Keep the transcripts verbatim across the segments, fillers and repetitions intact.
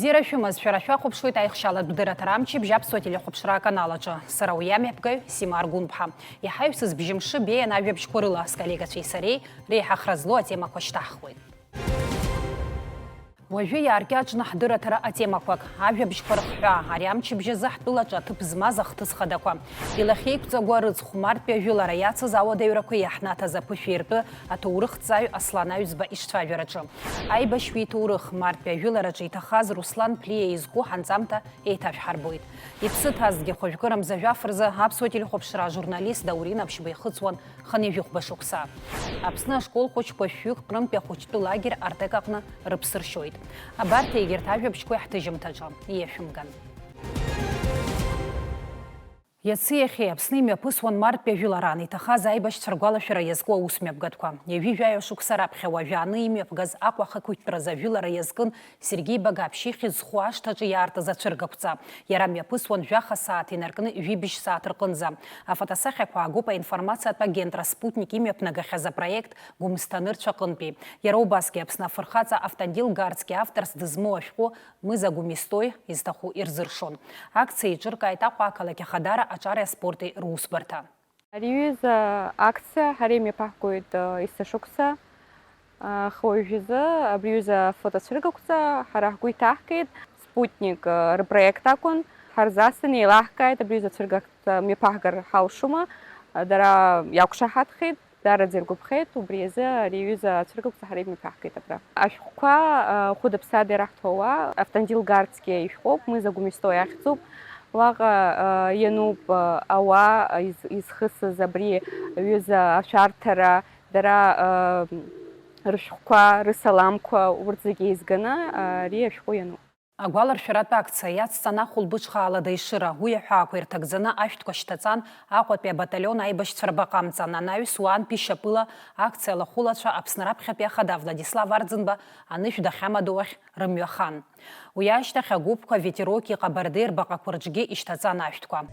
Џьара шәымаз, шәара шәахәаԥшуеит аихшьалатә дырраҭара амчыбжь Аԥсуа телехәаԥшра аканал аҿы. Сара уи амҩаԥгаҩ Сима Аргәынԥҳа. Иҳаҩсыз бжьымшы беиан ажәабжьқәа рыла сколлегацәеи сареи реиҳахра злоу атемақәа шьҭаҳхуеит. Уажәы иааркьаҿны ҳдырраҭара атемақәак, ажәабжьқәа рыхҳәаа, ари амчыбжь азы ҳтәылаҿы аҭыԥ змаз ахҭыс хадақәа, илахьеиқәҵагоу арыцхә, мартәи ажәылара иацыз ауадаҩрақәа иаҳнаҭаз аԥышәеиртәы аҭоурыхҭҵааҩ Аслан Аҩӡба ишцәажәараҿы. Аибашьҩы иҭоурых, мартәи ажәылараҿы иҭахаз Руслан Ԥлиа изку ҳанҵамҭа еиҭашәҳарбоит. Иԥсы ҭазҭгьы хәажәкырамза жәаф рзы аԥсуа телехәаԥшра ажурналист Даур Инаԥшьба ихыҵуан хынҩажәи хәба шықәса. Аԥсны ашкол хәыҷқәа шәҩык Ҟрымтәи ахәыҷтәы лагер Артек аҟны рыԥсы ршьоит. Абарҭ егьырҭ ажәабжьқәа ҳҭыжьымҭаҿы иашәымган. Иаци иахьеи Аԥсны имҩаԥысуан мартәи ажәылараан иҭахаз аибашьцәа ргәалашәара иазку аусмҩаԥгатәқәа. Ҩажәи жәаҩа шықәса раԥхьа уажәааны имҩаԥгаз Аҟәа ахақәиҭтәразы ажәылара иазкын Сергеи Багаԥшь ихьӡ зху ашҭаҿы иаартыз ацәыргақәҵа. Иара мҩаԥысуан жәаха сааҭ инаркны жәибжь сааҭ рҟынӡа. Афотосахьақәа аагоуп аинформациатә агентра Спутник имҩаԥнагахьаз апроект Гәымсҭа нырцә аҟынтәи. Иара убасгьы Аԥсны афырхаҵа Автандил Гарцкиа авторс дызмоу ашәҟәы Мыза Гәымисҭои изҭаху ирзыршон. Акциа еиҿыркааит Аҟәа ақалақь Ахадара аҿареи аспорти русбарҭа. Ари аҩыза акциа ҳара имҩаԥаҳгоит, э, есышықәса. Аха уажәазы абри аҩыза афотоцәыргақәҵа ҳара ҳгәы иҭаҳгеит. Спутник, э, рпроект акәын. Ҳарзасын, еилаҳкааит, абри аҩыза ацәыргақәҵа мҩаԥаҳгар ҳалшома? Дара иақәшаҳаҭхеит, даараӡа иргәаԥхеит, убри азы ари аҩыза ацәыргақәҵа ҳара имҩаԥаҳгеит абра. Ашәҟәқәа, э, хәыда-ԥсада ираҳҭо ауаа, Автандил Гарцкиа ишәҟәоуп, Мыза Гәымисҭои ахьӡуп. Уаҟа, э, иануп, э, ауаа, э, из-, изхысыз абри аҩыза ашәарҭара, дара, э, рышәҟәқәа, рысаламқәа, урҭ зегьы еизганы, э, ари ашәҟәы иануп. Агәаларшәаратә акциа иацҵан ахәылбыҽха алада ишыра, уи аҳәаақәа ирҭагӡаны ашәҭқәа шьҭаҵан, Аҟәатәи абаталион аибашьцәа рбаҟа амҵан анаҩс, уаантәи шьапыла акциа алахәылацәа Аԥсны раԥхьатәи ахада Владислав Арӡынба анышә дахьамадоу ахь рымҩахан. Уи ашьҭахь агәыԥқәа Ветерок-и Ҟабардеи рбаҟақәа рҿгьы ишьҭаҵан ашәҭқәа.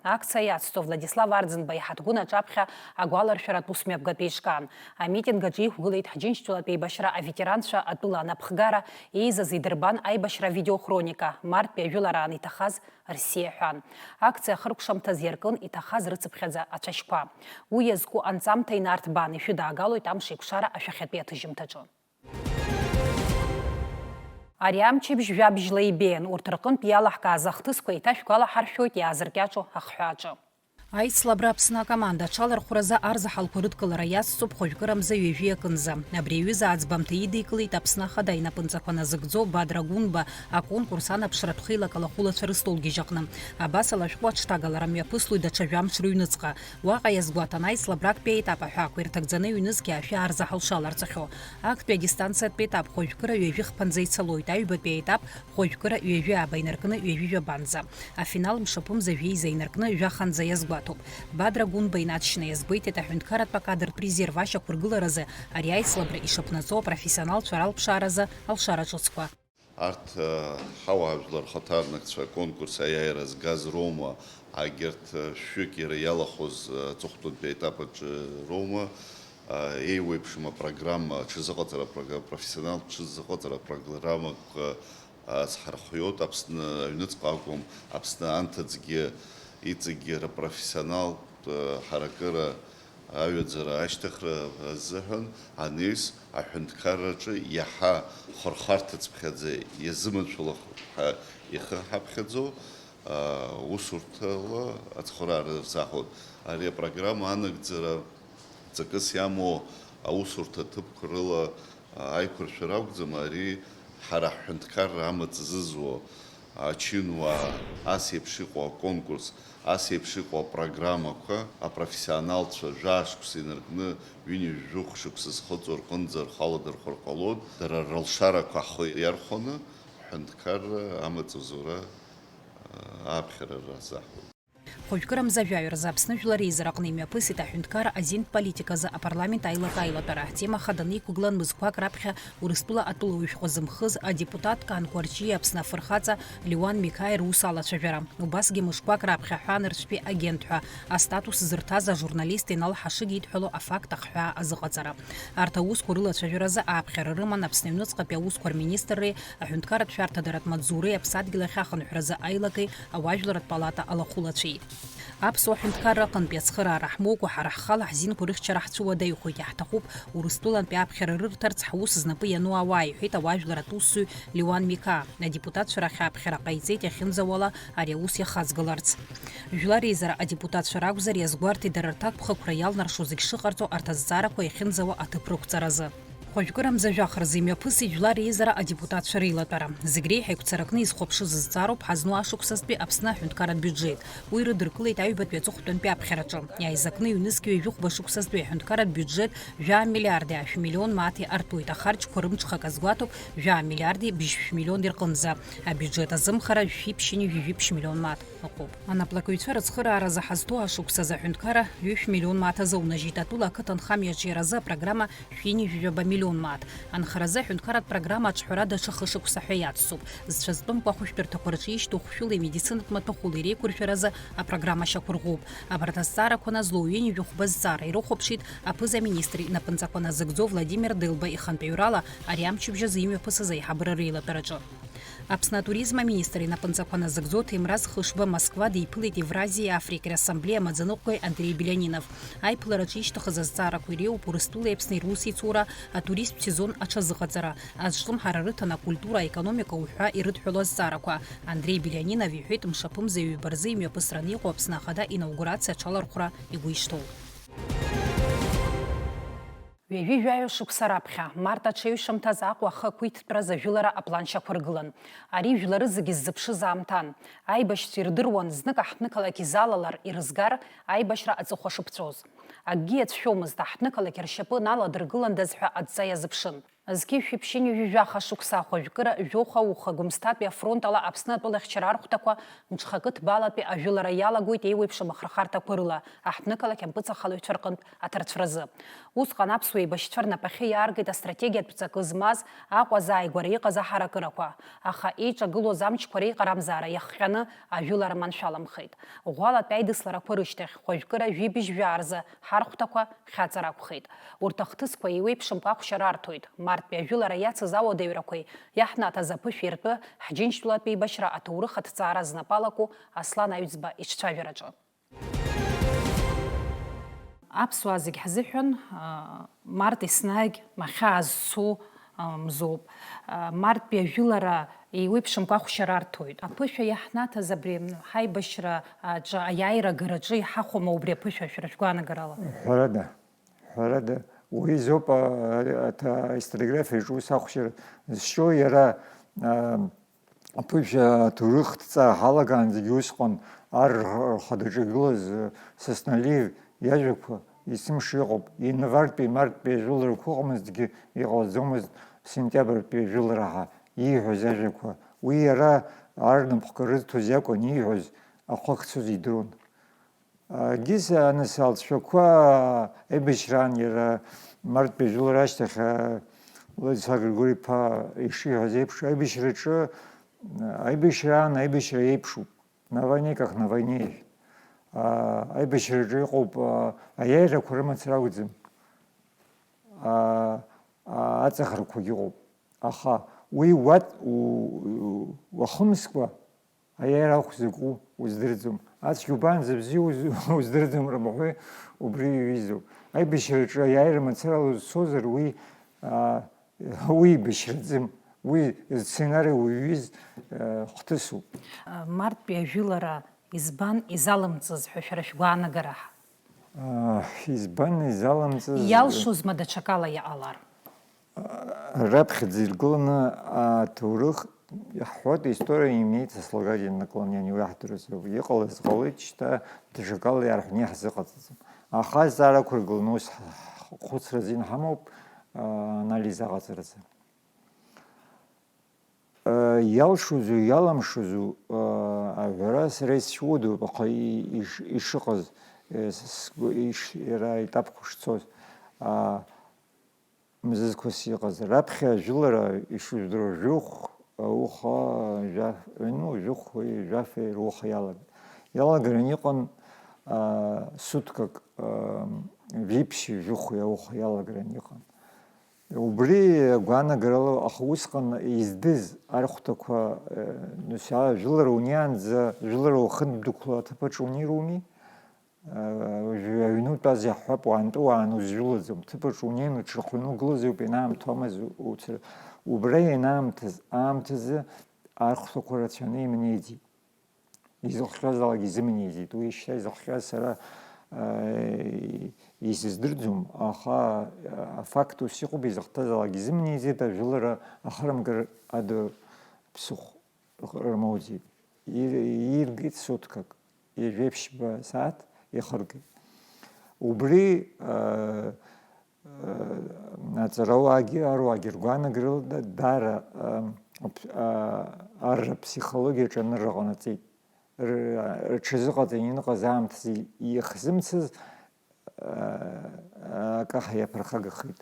Акциа иацҵо Владислав Арӡынба иҳаҭгәын аҿаԥхьа агәаларшәаратә усмҩаԥгатә еиҿкаан. Амитинг аҿы иқәгылеит ҳџьынџьтәылатә еибашьра аветеранцәа атәыла анапхгара еизаз идырбан аибашьра авидеохроника, мартәи ажәылараан иҭахаз рсиа ҳәан. Акциа ахыркәшамҭаз иаркын иҭахаз рыцыԥхьаӡа ацәашьқәа. Уи иазку анҵамҭа инарҭбаан ишәыдаагалоит Амшеикәшара ашәахьатәи аҭыжьымҭаҿы. Ари амчыбжь жәабжьла ибеиан, урҭ рҟынтә иалаҳкааз ахҭысқәа еиҭашәгәалаҳаршәоит иаазыркьаҿу ахҳәааҿы. Аицлабра Аԥсны акоманда аҽалархәразы арзаҳалқәа рыдкылара иацҵоуп хәажәкырамза ҩажәи акынӡа. Абри аҩыза аӡбамҭа идикылеит Аԥсны Ахада инапынҵақәа назыгӡо Бадра Гәынба аконкурс анаԥшратә хеилак алахәылацәа рыстолгьежь аҟны. Абас ала ашәҟәы аҽҭагалара мҩаԥыслоит даҽа жәамш рыҩныҵҟа. Уаҟа иазгәаҭан аицлабра актәи аетап аҳәаақәа ирҭагӡаны ҩнызқь аашәа арзаҳал шаларҵахьоу. Актәи адистанциатә етап хәажәкыра ҩажәи хԥанӡа ицалоит, аҩбатәи аетап хәажәкыра ҩажәи ааба инаркны ҩажәи жәабанӡа. Афинал мшаԥымза жәеиза инаркны жәаханӡа иазгәаҭоуп. Бадра Гәынба инаҵшьны иазгәеиҭеит аҳәынҭқарратә акадртә резерв ашьақәыргыларазы ари аицлабра ишаԥнаҵо апрофессионалцәа ралԥшааразы алшара ҿыцқәа. Арҭ, э, ҳауаажәлар рхаҭарнакцәа аконкурс аиааира згаз роума, егьырҭ, э, шәҩык иара иалахәыз, э, аҵыхәтәантәи аетап аҿы роума, э, еиуеиԥшым апрограмма, аҽазыҟаҵара програ-, профессионалтә ҽазыҟаҵара программақәа, э, азҳархиоит Аԥсны аҩныҵҟа акәым, Аԥсны анҭыҵгьы, иҵегьгьы рпрофессионалтә, э, ҳаракыра аҩаӡара ашьҭыхра азыҳәан анаҩс аҳәынҭқарраҿы иаҳа хырхарҭацыԥхьаӡа иазыманшәалахо ҳәа ихы ҳаԥхьаӡо, аа, усурҭала ацхыраара рзаҳауеит. Ари апрограмма анагӡара ҵакыс иамоу аусурҭа ҭыԥқәа рыла аиқәыршәара акәӡам, ари ҳара ҳҳәынҭқарра амаҵ зызуа, ачынуаа, ас еиԥш иҟоу аконкурс, ас еиԥш иҟоу апрограммақәа, апрофессионалцәа жәаа шықәса инаркны, ҩынҩажәи жәохә шықәса зхыҵуа рҟынӡа рхы аладырхәыр ҟалоит, дара рылшарақәа ҳхы иархәаны, ҳҳәынҭқарра амаҵ зура, ааԥхьара рзаҳуеит. Хәажәкырамза жәаҩа рзы Аԥсны Жәлар Реизараҟны имҩаԥысит аҳәынҭқарра азинтә политиказы апарламент аилак-аилатәара. Ҳтема хаданы иқәгылан мызқәак раԥхьа Урыстәыла атәылауаҩ шәҟәы зымхыз адепутат Кан Кәарҷиа, Аԥсны афырхаҵа Леуан Миқаи рус алацәажәара. Убасгьы мышқәак раԥхьа аҳәаанырцәтәи агент ҳәа астатус зырҭаз ажурналист Инал Ҳашыг идҳәало афакт ахҳәаа азыҟаҵара. Арҭ аусқәа рылацәажәаразы ааԥхьара рыман Аԥсны аҩныҵҟатәи аусқәа рминистрреи аҳәынҭқарратә шәарҭадаратә маҵзуреи аԥсадгьыл ахь ахынҳәразы аилакеи ауаажәларратә палата алахәылацәеи. Аԥсуа ҳәынҭқарра аҟынтәи ацхыраара ҳмоукәа, ҳара ҳхала ҳзинқәа рыхьчара ҳцәыуадаҩхоит, иаҳҭахуп Урыстәылантәи аԥхьара рырҭарц ҳус знапы иану ауаа, иҳәеит ауаажәларратә усзуҩ Леуан Миқаа. Адепутатцәа рахь аԥхьара ҟаиҵеит иахьынӡауала ари аус иахаҵгыларц. Жәлар реизара адепутатцәа ракәзар, иазгәарҭеит дара рҭакԥхықәра иалнаршо зегь шыҟарҵо арҭ азҵаарақәа иахьынӡауа аҭыԥ рықәҵаразы. Хәажәкырамза жәаха рзы имҩаԥысит Жәлар Реизара адепутатцәа реилатәара. Зегь реиҳа игәцаракны изхәаԥшыз зҵаароуп ҳазну ашықәсазтәи Аԥсны аҳәынҭқарратә биуџьет. Уи рыдыркылеит аҩбатәи аҵыхәтәантәи аԥхьараҿы. Иааизакны ҩнызқь ҩажәихәба шықәсазтәи аҳәынҭқарратә биуџьет жәаа миллиарди ашә миллион мааҭи артуеит, ахарџьқәа рымҽхак азгәаҭоуп жәаа миллиарди быжьшә миллион ирҟынӡа. Абиуџьет азымхара жәшәи ԥшьынҩажәи жәиԥшь миллион мааҭ ыҟоуп. Анаплакыҩцәа рыцхыраара заҳазҭоу ашықәсазы аҳәынҭқарра ҩышә миллион мааҭ азоунажьит, атәыла ақыҭанхамҩа аҿиаразы апрограмма шәи ҩынҩажәи жәаба миллион мааҭ. Анхаразы аҳәынҭқарратә программа аҿҳәара даҽа хышықәса ҳәа иацҵоуп. Зцәа зтәымкәа ахәышәтәырҭақәа рҿы ишьҭоу хәшәыла имедицинатә маҭәахәла иреиқәыршәаразы апрограмма шьақәырӷәӷәоуп. Абарҭ азҵаарақәа назлоу ҩынҩажәи хәба зҵаара ирыхәаԥшит аԥыза-министр инапынҵақәа назыгӡо Владимир Делба ихантәаҩрала ари амчыбжь азы имҩаԥысыз аиҳабыра реилатәараҿы. Аԥсны атуризм аминистр инапынҵақәа назыгӡо Ҭемраз Хышба Москва диԥылеит Евразиеи Африкеи рассамблеиа амаӡаныҟәгаҩ Андреи Белианинов. Аиԥылараҿы ишьҭыхыз азҵаарақәа иреиуоуп Урыстәылеи Аԥсни русеицура, атуристтә сезон аҽазыҟаҵара, азҿлымҳара рыҭан акультура, аекономика уҳәа ирыдҳәалоу азҵаарақәа. Андреи Белианинов иҳәеит, мшаԥымза ҩба рзы имҩаԥысраны иҟоу Аԥсны Ахада инаугурациа аҽалархәра игәы ишҭоу. Ҩажәи жәаҩа шықәса раԥхьа, март аҽеиҩшамҭаз Аҟәа ахы ақәиҭтәраз ажәылара аплан шьақәыргылан. Ари жәлары зегьы ззыԥшыз аамҭан. Аибашьцәа ирдыруан, знык аҳҭнықалақь изалалар, ирызгар, аибашьра аҵыхәа шыԥҵәоз. Акгьы иацәшәомызт, аҳҭнықалақь ршьапы наладыргыландаз ҳәа адҵа иазыԥшын. Зқьи жәшәи ԥшьынҩажәи жәаха шықәса ахәажәкыра жәохә ауха Гәымсҭатәи афронт ала Аԥсны атәылахьчара архәҭақәа мҽхакы ҭбаалатәи ажәылара иалагоит еиуеиԥшым ахырхарҭақәа рыла, аҳҭнықалақь ампыҵахалаҩцәа рҟынтә аҭарцәразы. Усҟан аԥсуа еибашьцәа рнапахьы иааргеит астратегиатә ҵакы змаз Аҟәа азааигәара иҟаз аҳаракырақәа, аха еиҿагылоз амчқәа реиҟарамзаара иахҟьаны ажәылара маншәаламхеит. Ӷәӷәалатәи аидысларақәа рышьҭахь, хәажәкыра жәибжь жәаа рзы ҳархәҭақәа хьаҵыр акәхеит. Урҭ ахҭысқәа еиуеиԥшымкәа ахәшьара арҭоит, марттәи ажәылара иацыз ауадаҩрақәеи иаҳнаҭаз аԥышәеи ртәы ҳџьынџьтәылатә еибашьра аҭоурых аҭҵаара знапы алаку Аслан Аҩӡба иҿцәажәараҿы. Аԥсуаа зегь ҳзыҳәан, аа, март еснагь махьаа зцу, аа, мзоуп. Аа, марттәи ажәылара еиуеиԥшымкәа ахәшьара арҭоит. Аԥышәа иаҳнаҭаз абри ҳаибашьра аҿы, аиааира агараҿы иҳахәома убри аԥышәа, шәара шәгәаанагарала? Ҳәарада, ҳәарада, уи изоуп, а, аҭ-, аисториографиаҿы ус ахәшьара зҿу иара, а, аԥышәа аҭоурых ҭҵаа ҳалагаанӡагьы усҟан ар рхадаҿы игылаз, а, Сасналиев иажәақәа есымша иҟоуп. Ианвартәи марттәи ажәыларақәа ыҟамызҭгьы, иҟалаӡомызт сентиабртәи ажәылара ҳәа ииҳәоз ажәақәа. Уи иара ар рнапхгаразы ҭоз иакәын ииҳәоз, ахәы ахьцоз идыруан. Гиса анысалҵшәақәа аибашьраан иара марттәи ажәылара ашьҭахь, а, Владислав Григори-иԥа ишиҳәаз еиԥш, аибашьраҿы, аибашьраан аибашьра еиԥшуп. На войне как на войне. А, аибашьраҿы иҟоуп, а, аиааирақәа рымацара акәӡам. А, а, аҵахарқәагьы ыҟоуп. Аха уи уат-, у-, у-, уахымскәа, аиааира ахә закәу уздырӡом. Ацәгьа убанӡа бзиа уз-, уздырӡом рымҳәои, убри иҩызоуп. Аибашьраҿы аиааира мацарала узцозар, уи, а, уи еибашьраӡым. Уи сценари уаҩыз, а, хҭысуп. Марттәи ажәылара избан изалымҵыз ҳәа шәара шәгәаанагара ҳа-, Аа, избан изаламҵаз? Иалшозма даҽакала иҟалар? Раԥхьаӡа иргыланы аҭоурых иаҳҳәоит, история имеет сослагательное наклонение, уи ҳдыруазароуп. Иҟалаз ҟалеит, шьҭа даҽакала иарҳәны иаҳзыҟаҵаӡом. Аха азҵаара ықәыргыланы ус ҳхәыцра азин ҳамоуп, аа, анализ аҟаҵаразы. Иалшозу, иаламшозу аҳәара сара исцәуадаҩуп, аха ишыҟаз, иара аетапқәа шцоз, мзызқәас иҟаз. Раԥхьа ажәылара ишыжәдыруа жәохә, ауха, ну, жәохәи жәафеи руха иалагеит. Иалагаран иҟан суткак, жәиԥшьи жәохәи ауха иалагаран иҟан. Убри агәаанагарала, аха усҟан издыз архәҭақәа, нас, ажәылара униаанӡа, жәылара уахынтә дықәла аҭыԥаҿ унеируами. Уажәы аҩны утәаз иаҳҳәап, уаантәы уааны узжәылаӡом, ҭыԥаҿ унеин уҽырхәны угылазароуп, ианаамҭоу амаз уцәыр-, убра ианаамҭаз аамҭазы архәҭақәа рацәаны имнеиӡеит. Изыхҟьазаалак изымнеиӡеит. Уи шьҭа изыхҟьаз сара исыздырӡом, аха афакт ус иҟоуп, изыхҭазаалак изымнеиӡеит, ажәылара ахырымгар ада ԥсыхәа рмоуӡеит. Иргеит суткак, ҩажәеиԥшьба сааҭ ихыргеит. Убри аҵарауаагьы аруаагьы ргәаанагарала даара арра аԥсихологиаҿы анырра ҟанаҵеит. Рҽазыҟаҵаны иныҟаз аамҭазы ихзымцаз акаҳа иаԥырхагахеит.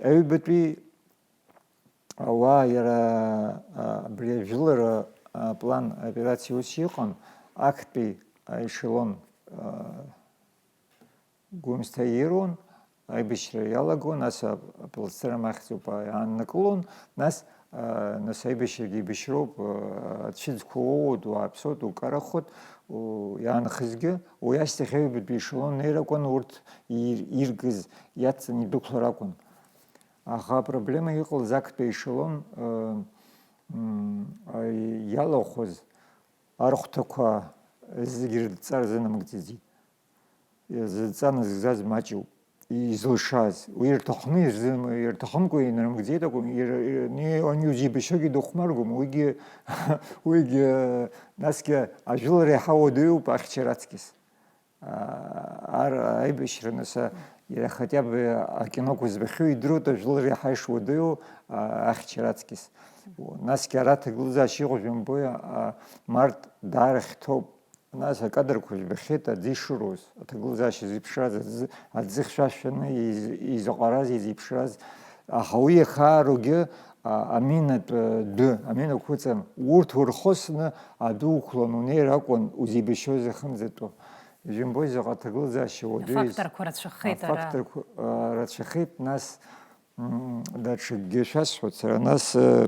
Аҩбатәи ауаа иара абри ажәылара аплан, аоперациа ус иҟан, актәи аешелон Гәымсҭа ируан, аибашьра иалагон, нас аплацдарм ахьӡуп, иааннакылон, нас, нас аибашьрагьы еибашьроуп, ацәыӡқәа уоуеит, уааԥсоит, укарахоит, иаанхазгьы, уи ашьҭахь аҩбатәи ешелон неир акәын, урҭ иркыз иацҵаны идәықәлар акәын. Аха апроблема иҟалаз актәи аешелон иалахәыз архәҭақәа зегьы рыдҵа рзынамыгӡаӡеит. Зыдҵа назыгӡаз маҷуп изылшаз. Уи ирҭахны ирзым-, ирҭахымкәа инарымгӡеит акәым, ир-, ир-, ни-, ани узеибашьуагьы дыхәмаргом, уигьы, уигьы, насгьы ажәылара иаҳа уадаҩуп ахьчара аҵкьыс. А, ар-, аибашьра, нас, а, иара хотя бы акиноқәа збахьоу идыруеит, ажәылара иаҳа ишуадаҩу, а, ахьчара аҵкьыс. Насгьы ара аҭагылазаашьа иҟоу жәымбои, а, март даара хьҭоуп. Нас акадрқәа жәбахьеит аӡы ишыруаз, аҭагылазаашьа зеиԥшраз, аӡы, аӡы хьшәашәаны из-, изаҟараз, изеиԥшраз, аха уи иахааругьы, а, аминатә, а, дәы, аминақәа ыҵан, урҭ урхысны адәы уқәлан унеир акәын узеибашьуаз ахьынӡатәу. Ижәымбои, заҟа аҭагылазаашьа уадаҩыз. Афакторқәа рацәахеит ара. Афакторқәа, а, рацәахеит, нас, м, даҽакгьы шәасҳәоит сара, нас, а,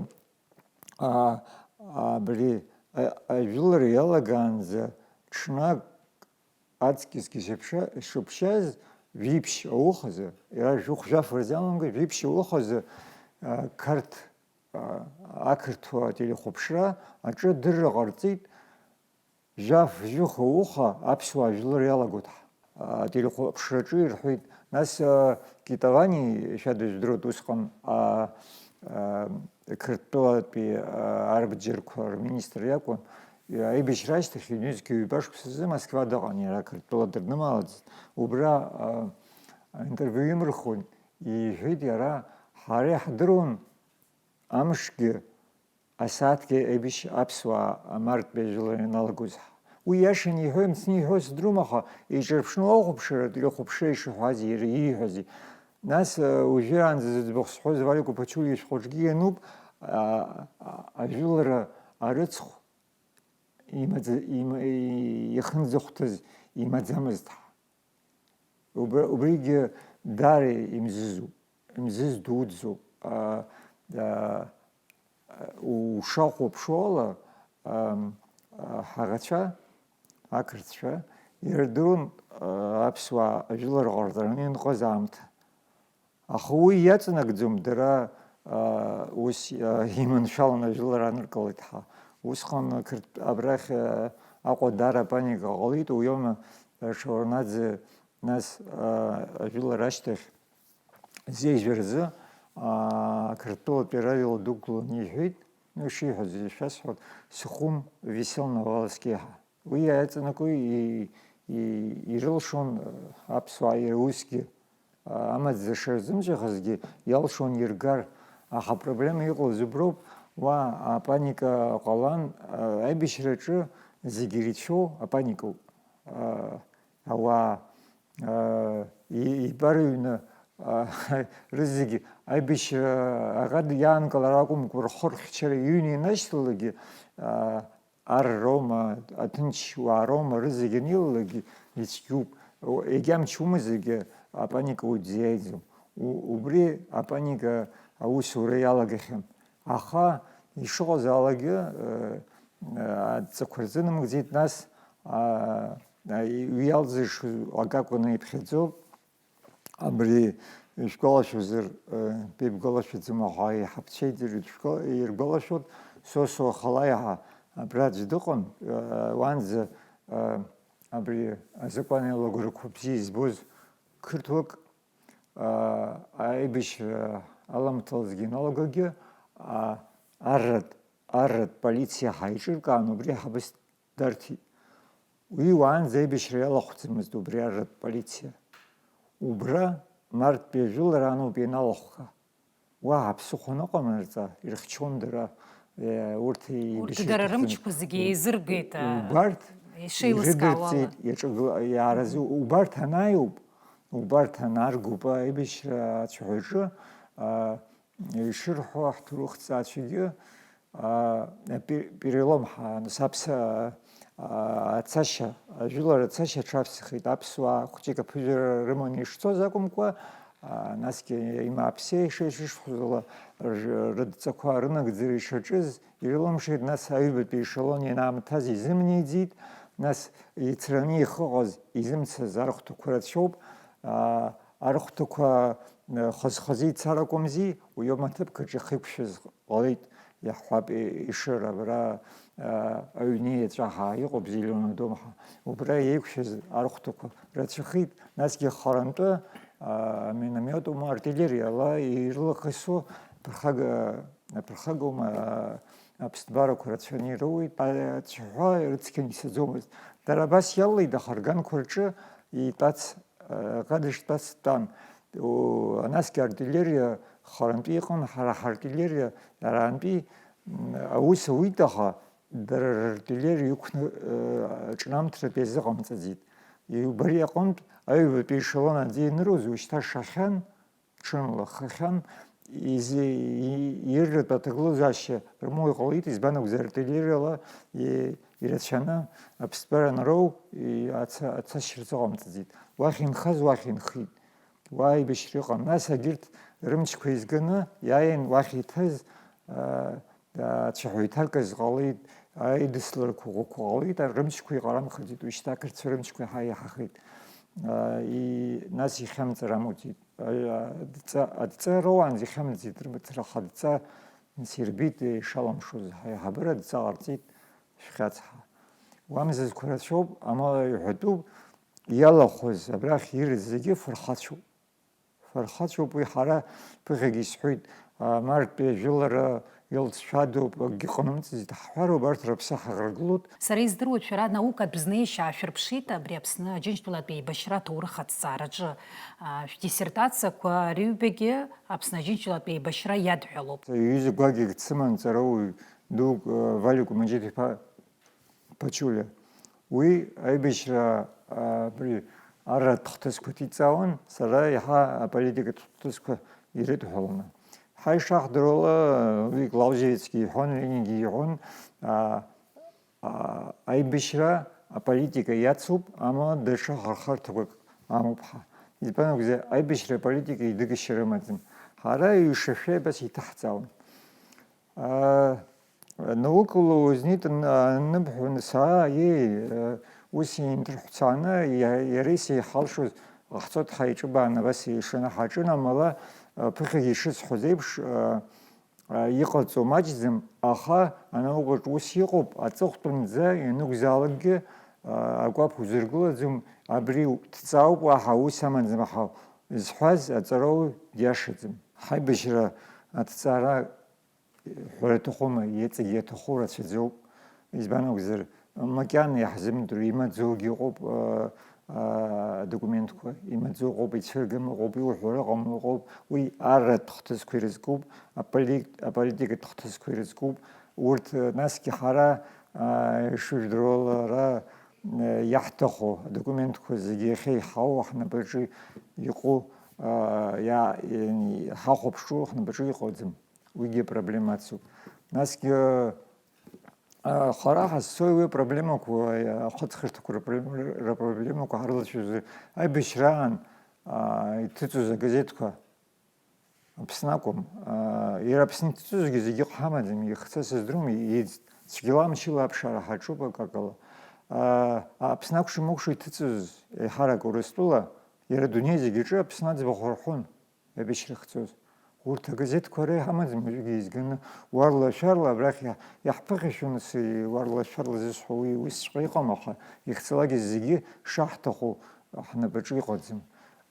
А, абри, а, ажәылара иалагаанӡа ҽнак аҵкьысгьы шыԥша-, шыԥшьаз, жәиԥшь аухазы, иара жәохә-жәаф рзы аламга, жәиԥшь аухазы, а, Қарҭ, а, ақырҭуа ателехәаԥшра аҿы адырра ҟарҵеит, Жәаф-жәохә ауха аԥсуаа жәлар иалагоит ҳ-, ателехәаԥшраҿы ирҳәеит. Нас, а, Китавани, шәа дыжәдыруеит, усҟан, а, а, Қырҭтәылатәи, а, арбџьарқәа рминистр иакәын. Аибашьра ашьҭахь ҩнызқьи ҩба шықәсазы Москва дыҟан, иара Қырҭтәыла дырнымаалаӡеит. Убра, а, аинтервиу имырхуан, иҳәеит иара, ҳара иаҳдыруан амшгьы асааҭгьы еибашь-, аԥсуаа амарттәи ажәылара ианалагоз. Уи иашаны иҳәои мцны иҳәои сыздыруам, аха еиҿырԥшны уахәаԥшыр, ателехәаԥшра ишыҳәази иара ииҳәази. Нас, э, уажәраанӡа зыӡбахә сҳәоз Валико Ԥачулиа ишәҟәаҿгьы иануп, а, а, ажәылара арыцхә имаӡа-, има-, и-, иахынӡахәҭаз имаӡамызт ҳәа. Убри-, убригьы даара имзызуп, имзыз дуӡӡоуп. А, а, ушахәаԥшуала, ам, а, ҳаӷацәа, ақырҭцәа, ирдыруан, а, аԥсуаа ажәылара ҟарҵараны ианҟаз аамҭа. Аха уи иаҵанакӡом дара, а, ус, а, иманшәаланы ажәылара аныркылеит ҳәа. Усҟан Қырҭ-, абрахь, а, Аҟәа даара апаника ҟалеит, уиоума, а, Шеварднаӡе Нас, аа, ажәылара ашьҭахь зежәа рзы, аа, Қырҭтәылатәи арадио дықәланы иҳәеит, ну, ишиҳәаз, ишәасҳәап, Сухум висел на волоске ҳәа. Уи иаҵанакуа и-, и-, ирылшон, аԥсуаа иара усгьы, а, амаӡа шырзымҵәахызгьы, иалшон иргар. Аха апроблема иҟалаз уброуп, уа апаника ҟалан, а, аибашьраҿы зегьы ирацәоу апаникоуп. А, ауаа, а, и-, ибарыҩны, а, рызегьы аибашьра аӷа иаанкылар акәымкәа, рхы рхьчара иҩны ианашьҭалакгьы, а, ар роума, аҭынч уаа роума, рызегьы анилалакгьы ицәгьоуп. О, егьа мчума зегьы апаника уӡӡа иаиӡом. У-, убри апаника аусура иалагахьан. Аха ишыҟазаалакгьы, э, э, адҵақәа рзынамыгӡеит, нас, а, а, и-, уи иалзыш-, акакәны иԥхьаӡоуп. Абри ишәгәалашәозар, э, беибгәалашәаӡом, аха иҳаԥцәеиӡара шәгәа-, иргәалашәоит, Сосо Ахалаи ҳәа абра аӡә дыҟан, э, уанӡа, э, абри азакәан алагәрақәа бзиа избоз қырҭуак, э, аибашьра аламҭалазгьы ианалагогьы, а, арратә, арратә полициа ҳаиҿыркаан, убри ҳабыс дарҭеит. Уи уаанӡа аибашьра иалахәӡамызт убри арратә полициа. Убра, Марттәи ажәылара ануп ианалахәха. Уаҳа ԥсыхәа ныҟамларҵа, ирыхьчон дара, е, урҭ Урҭ еибашьырҭахын. Дара рымчқәа зегьы еизыргеит, а, Убарҭ ишеилыскаауала. Ирыдырҵеит, иаҿагыла-, иааразы, убарҭ анааиуп, убарҭ анааргоуп аибашьра ацәаҳәаҿы, а, ишырҳәо ҳҭоурыхҭҵаацәагьы, а, пе-, перелом ҳа-, саԥса, а, ацашьа, ажәылара ацашьа аҽаԥсахит, аԥсуаа хәҷык аԥыжәара рыманы ишцоз акәымкәа, а, насгьы имааԥсеи шеишышхәызла рж-, рыдҵақәа рынагӡара ишаҿыз ирылымшеит, нас аҩбатәи ешелон ианаамҭаз изымнеиӡеит, нас ицраны ихыҟаз, изымцаз архәҭақәа рацәоуп, а, архәҭақәа, э, хаз-хазы ицар акәымзи, уи ауп аҭыԥқәа рҿы ихеиқәшәаз ҟалеит, иаҳҳәап, и-, Ешыра, абра, э, аҩны иаҵәа ҳәа иҟоуп, Зеленый дом ҳәа. Убра еиқәшәаз архәҭақәа рацәахеит, насгьы харантәы, а, миномет ума, артиллериала ирылахысу ԥырхага, ԥырхагоума, а, аԥсҭбарақәа рацәаны ироуеит. Ацәаҳәа рыцқьан исаӡомызт. Дара абас иалалеит, аха рганқәа рҿы итәац Ҟадыш тәац дтәан. О, анасгьы артиллериа харантәи иҟан, ҳара ҳартиллериа арантәи, м, аус ауит, аха дара рартиллериа иқәны, э, ҿнамҭратә иазыҟамҵаӡеит. Убри аҟынтә аҩбатәи ешелон аӡы ианыруз, ушьҭа шахьан, ҽынла хахьан, изы-, и-, ирратәы аҭагылазаашьа рымоу иҟалеит, избан акәзар, артиллериала и-, ирацәаны аԥсҭбара анароу, и-, аца-, ацашьа рзыҟамҵаӡеит. Уахь инхаз уахь инхеит. Уа аибашьра ыҟан. Нас агьырҭ рымчқәа еизганы иааин уахь иҭаз, а, а, цәаҳәа иҭаркыз ҟалеит, аидысларқәа ӷәӷәақәа ҟалеит, а, рымчқәа иҟарамхаӡеит, уи шьҭа ақырҭцәа рымчқәа иаҳа иаҳахеит. А, и-, нас ихьамҵыр амуӡеит. А, адҵа, адҵа роуаанӡа ихьамҵит, рымацара, аха адҵа нас ирбеит ишалымшоз, аиҳабыра адҵа ҟарҵеит, шәхьаҵ ҳәа. Уамзызқәа рацәоуп, амала иҳәатәуп, иалахәыз абрахь ирыз зегьы фырхацәоуп. Фырхацәоуп уи, ҳара ԥыхьагьы исҳәеит, а, Марттәи ажәылара илҵшәадоуп, акгьы ҟанаҵаӡеит ҳҳәароуп, арҭ рыԥсы ҳаӷрагылоуп. Сара издыруеит, шәара наукатә знеишьа аашәырԥшит абри Аԥсны Аџьынџьтәылатә еибашьра аҭоурых аҭҵаараҿы. А, шәдиссертациақәа рыҩбагьы Аԥсны Аџьынџьтәылатә еибашьра иадҳәалоуп. Ҩыза гәакьак дсыман, ҵарауаҩ дук, а, Валико Маџьыҭ-иԥа Ԥачулиа. Уи аибашьра, а, абри арратә хҭысқәа ҭиҵаауан, сара иаҳа аполитикатә хҭысқәа ирыдҳәаланы. Ҳа ишаҳдыруала, уи Клаузевицгьы иҳәон, Ленингьы иҳәон, а, а, аибашьра аполитика иацуп, амала даҽа хырхарҭақәак амоуп ҳәа. Избан акәзар, аибашьра аполитика идыгашьа рымаӡам. Ҳара ҩышашәа абас иҭаҳҵаауан. А, наукала узнеит ан-, аныбҳәо, саа, еи, э, ус инҭырҳәцааны, иа-, иареи сеиҳалшоз ҟаҳҵоит, ҳаиҿыбаан абас еишаны ҳаҿын, амала, э, ԥыхьагьы ишысҳәоз еиԥш, э, э, иҟаҵо маҷӡам, аха анаукаҿ ус иҟоуп, аҵыхәтәанӡа ианакәзаалакгьы, акәаԥ узыргылаӡом, абри дҵаауп, уаҳа ус амаӡам ҳәа зҳәаз аҵарауаҩ диашаӡам. Ҳаибашьра аҭҵаара ҳәара аҭахума, иҵегь иаҭаху рацәаӡоуп. Избан акәзар, макьана иаҳзымдыруа, имаӡоугьы ыҟоуп, а, а, адокументқәа, имаӡоу ыҟоуп, ицәыргам ыҟоуп, иуҳәо ыҟам ыҟоуп, уи арратә хҭысқәа ирызкуп, аполит-, аполитикатә хҭысқәа ирызкуп. Урҭ, а, насгьы ҳара, а, ишыжәдыруа ала, ара, а, иаҳҭаху адокументқәа зегьы иахьа иҳауа ҳнапаҿы иҟоу, а, иа-, иани-, ҳахәаԥшуа ҳнапаҿы иҟаӡам. Уигьы проблема ацуп. Насгьы, а, хара ҳазцои уи апроблемақәа, а, ахыҵхырҭақәа рпроблем-, рпроблемақәа ҳрылацәажәозар, аибашьраан, а, иҭыҵыз агазеҭқәа Аԥсны акәым, а, иара Аԥсны иҭыҵызгьы зегьы ыҟоу ҳамаӡам, ихцәы сыздыруам, иӡ-, цәгьала мчыла аԥшаара ҳаҿуп акакала. А, Аԥсны акәшамыкәша иҭыҵыз еиҳарак Урыстәыла, иара адунеи зегьы аҿы Аԥсны аӡбахә рҳәон. Аибашьра ахьцоз. Урҭ агазеҭқәа ара иҳамаӡам, уажәгьы еизганы, уарла-шәарла абрахь иаҳ-, иаҳԥыхьашәон, асы, уарла-шәарла зысҳәо уи усҵәҟьа иҟам, аха ихьӡалакгьы зегьы шаҳҭаху ҳнапаҿы иҟаӡам.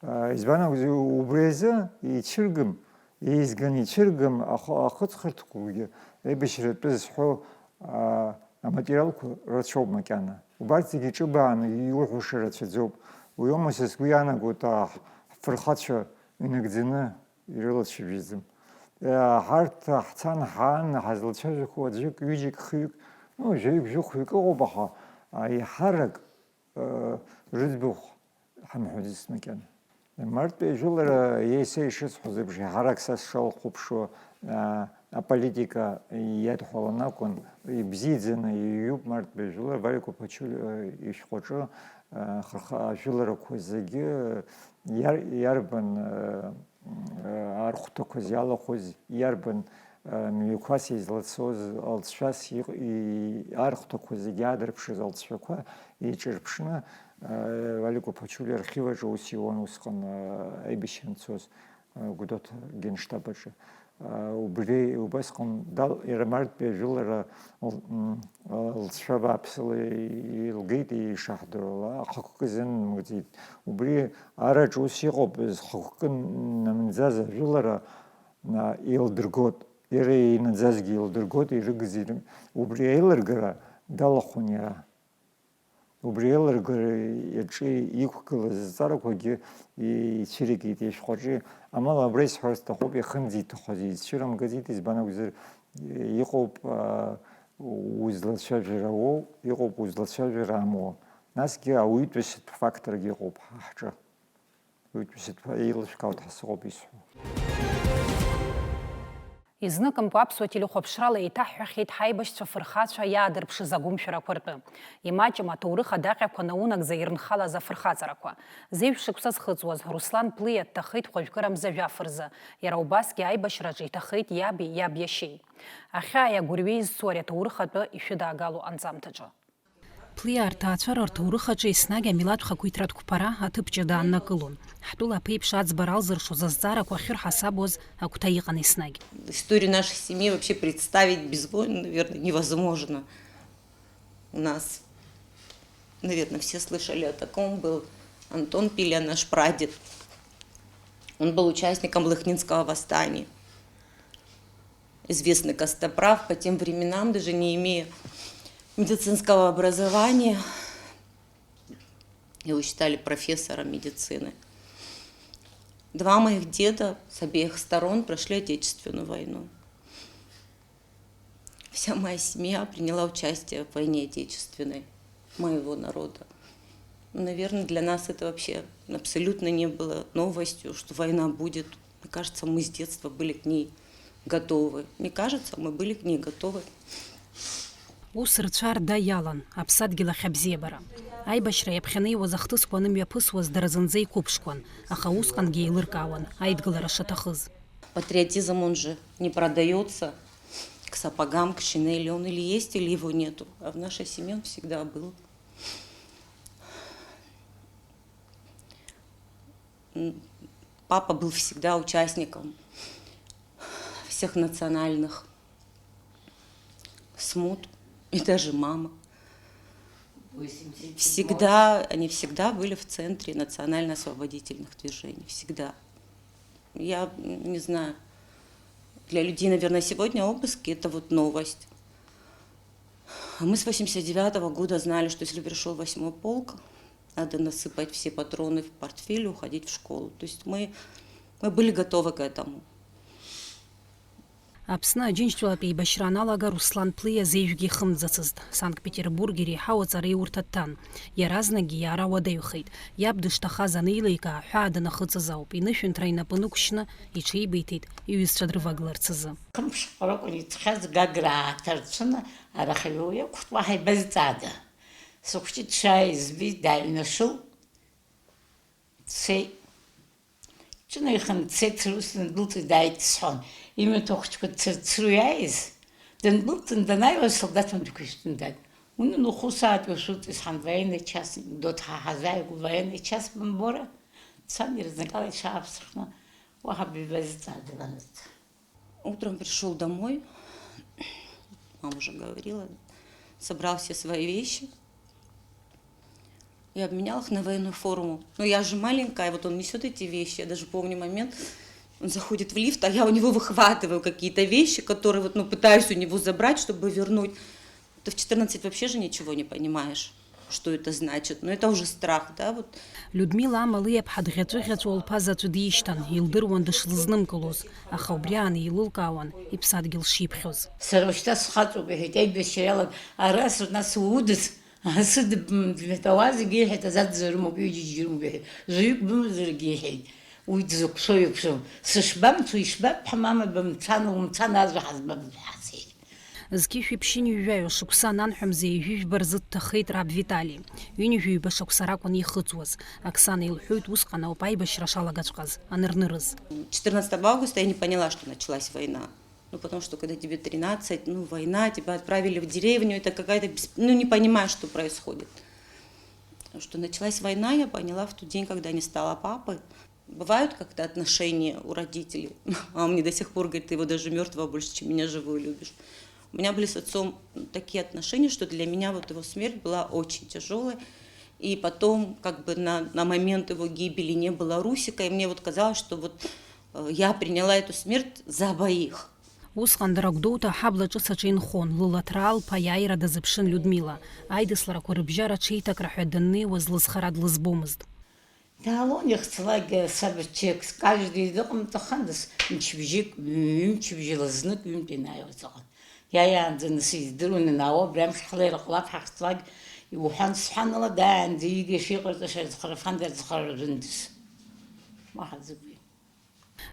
А, избан акәзар, убри азы ицәыргам, еизганы ицәыргам ахы-, ахыҵхырҭақәагьы, аибашьра атәы зҳәо, а, аматериалқәа рацәоуп макьана. Убарҭ зегьы ҿыбааны иуҳәаша рацәаӡоуп. Уи аума са сгәы иаанагоит, аҳ-, ҳфырхацәа инагӡаны ирылацәажәаӡом. Ҳарҭ ҳцан ҳаан ҳазлацәажәақәо аӡәык, ҩыџьак, хҩык, ну, жәаҩык, жәохәҩык ыҟоуп, аха аиҳарак, э, рыӡбахә ҳамҳәаӡацт макьана. Мартәи ажәылара, еиса ишысҳәоз еиԥш, еиҳарак са сшалхәаԥшуа, а, аполитика иадҳәалан акәын, ибзиаӡаны иҩуп Мартәи ажәылара, Валико Пачулиа, э, ишәҟәаҿы, э, хырха-, ажәыларақәа зегьы иар-, иарбан, э, э, архәҭақәаз иалахәыз, иарбан, э, мҩақәас излацоз алҵшәас иҟ-, и-, архәҭақәа зегьы аадырԥшыз алҵшәақәа еиҿырԥшны, Валико Пачулиа архив аҿы ус иуан усҟан, аибашьра анцоз, Гәдоуҭа генштаб аҿы. Убри убасҟан дал-, иара Мартәи ажәылара л-, м, лҵшәа бааԥсыла илгеит, ишаҳдыруа ала, ахықәкы зынмыгӡеит. Убри араҿы ус иҟоуп, зхықәкы намӡаз ажәылара, а, еилдыргоит. Иара инаӡазгьы еилдыргоит, ирыгыз ирым-, убри аилыргара далахәын иара. Убри аилыргара аҿы иқәгылаз азҵаарақәагьы ицәыригеит ишәҟәаҿы. Амала абра исҳәар сҭахуп, иахьынӡаиҭахыз изцәырымгаӡеит, избан акәзар, иҟоуп, аа, узлацәажәара уоу, иҟоуп узлацәажәара амуа. Насгьы ауаҩытәыҩсатә факторгьы ыҟоуп ҳа ҳҿы. Уаҩытәыҩсатәқәа еилышәкаауеит ҳәа сыҟоуп исҳәо. Изныкымкәа аԥсуа телехәаԥшрала еиҭаҳҳәахьеит ҳаибашьцәа фырхацәа иаадырԥшыз агәымшәарақәа ртәы. Имаҷым аҭоурых адаҟьақәа наунагӡа ирынхалаз афырхаҵарақәа. Зеижә шықәса зхыҵуаз Руслан Плиа дҭахеит хәажәкыра мза жәаф рзы. Иара убасгьы аибашьраҿы иҭахеит иаби иаб иашьеи. Ахьааи агәырҩеи зцу ари аҭоурых атәы ишәыдаагало анҵамҭаҿы. Плиа рҭаацәара рҭоурых аҿы еснагь амилаҭ хақәиҭратә қәԥара аҭыԥ ҷыда ааннакылон. Ҳтәыла аԥеиԥш аӡбара алзыршоз азҵаарақәа ахьырҳасабуаз агәҭа иҟан еснагь. Историю нашей семьи вообще представить без войн, наверное, невозможно. У нас, наверное, все слышали о таком, был Антон Пиля, наш прадед. Он был участником Лыхнинского восстания. Известный костоправ, по тем временам, даже не имея медицинского образования, его считали профессором медицины. Два моих деда с обеих сторон прошли Отечественную войну. Вся моя семья приняла участие в войне Отечественной моего народа. Ну, наверное, для нас это вообще абсолютно не было новостью, что война будет. Мне кажется, мы с детства были к ней готовы. Не кажется, мы были к ней готовы. Ус рцәа рда иалан, аԥсадгьыл ахь абзиабара. Аибашьра иаԥхьанеиуаз ахҭысқәа анымҩаԥысуаз дара зынӡа иқәыԥшқәан, аха усҟангьы еилыркаауан аидгылара шаҭахыз. Патриотизм, он же не продаётся к сапогам, к шинели. Он или есть, или его нету. А в нашей семье он всегда был. М, папа был всегда участником всех национальных смут, и даже мама. Всегда, они всегда были в центре национально-освободительных движений. Всегда. Я не знаю, для людей, наверное, сегодня обыски — это вот новость. А мы с восемьдесят девятого года знали, что если пришел восьмой полк, надо насыпать все патроны в портфель и уходить в школу. То есть мы, мы были готовы к этому. Аԥсны Аџьынџьтәылатә еибашьра аналага Руслан Плиа зежәгьы ихымӡацызт. Санкт-Петербург иреиҳау аҵараиурҭа дҭан. Иаразнакгьы иаара уадаҩхеит. Иаб дышҭахаз анеиликаа, аҳәаа данахыҵыз ауп, инышәынҭра инапы нықәшьны иҽеибиҭеит иҩызцәа дрывагыларц азы. Хымшҟа ракәын иҭҟьаз, Гагра ааҭарцәны арахьаҩ уи ақәтәа ҳаибазҵаада. Сыхәҷы дшааиз збеит, дааҩнашылт. Дцеит. Ҿынеиханы дцеит, сара ус дындәылҵит, дааит сҳәон. Имаҭәа хәыҷқәа дцырцыруа иааиз, дындәылҵын данааиуаз, солдаҭ маҭәақәа ишәтәын, дад. Унан, ухәы усаатәи ушәылҵ, исҳәан, военный час, додҳаҳазааигәа военный час бымбора, дцан, ирызнакала иҽааԥсахны уаҳа бибазҵаадамызт. Утром пришёл домой, мама уже говорила, собрал все свои вещи и обменял их на военную форму. Но я же маленькая, вот он несёт эти вещи, я даже помню момент, он заходит в лифт, а я у него выхватываю какие-то вещи, которые вот, ну, пытаюсь у него забрать, чтобы вернуть. Ты в четырнадцать вообще же ничего не понимаешь, что это значит. Но это уже страх, да, вот. Людмила амала иаԥҳа дӷьаҵәыӷьаҵәуа лԥа заҵәы дишьҭан, илдыруан дышлызнымкылоз, аха убри аан еилылкаауан иԥсадгьыл шиԥхьоз. Сара ушьҭа схаҵоуп, иҳәеит, аибашьра иалан, ара нас, нас удыц, асы дыбмыдмет, ауаа зегьы иҳәеит, аза дзырмоуп, ҩыџьагьы ирымоуп, иҳәеит, жәаҩык бымазаргьы иҳәеит, уи дзықәшәо иқәшәом, сышбамцо ишбабҳәа, мама, бымцан, умцан, ажәа ҳазбап, ҳасеит. Зқьышәи ԥшьынҩажәаҩа шықәса ананҳәа мза ҩажәи жәба рзы дҭахеит раб Витали. Ҩынҩажәи ҩба шықәса ракәын ихыҵуаз. Оксана илҳәоит, усҟан ауп аибашьра шалагаҵәҟьаз анырнырыз. Четырнадцатого августа я не поняла, что началась война. Ну, потому что когда тебе тринадцать, ну, война, тебя отправили в деревню, это какая-то бес- ну, не понимаешь, что происходит. Что началась война, я поняла в тот день, когда не стало папы. Бывают как-то отношения у родителей. Мама мне до сих пор говорит: «Ты его даже мертвого больше, чем меня живого любишь». У меня были с отцом такие отношения, что для меня вот его смерть была очень тяжелой. И потом, как бы на, на момент его гибели не было Русика, и мне вот казалось, что вот э, я приняла эту смерть за обоих. Усҟан дара Гәдоуҭа аҳабла ҿыц аҿы инхон, лылаҭраа лԥа иааира дазыԥшын Людмила. Аидысларақәа рыбжьара ҽеиҭакра ҳәа даннеиуаз лызхара длызбомызт. Даалон ихцлак саб чекс, каждый дыҟамҵахандаз, мчыбжьык, ҩымчыбжьала знык ҩынтә инаиуаз ыҟан. Иааиаанӡа нас издыруан, ианаауа, абри амш ҳлеира ҟалап ҳахьцлак, иуҳәан, сҳәан ала, дааиаанӡа иига шиҟарҵаша зхарафанда зхара рзындыз. Уаҳа зыгәи.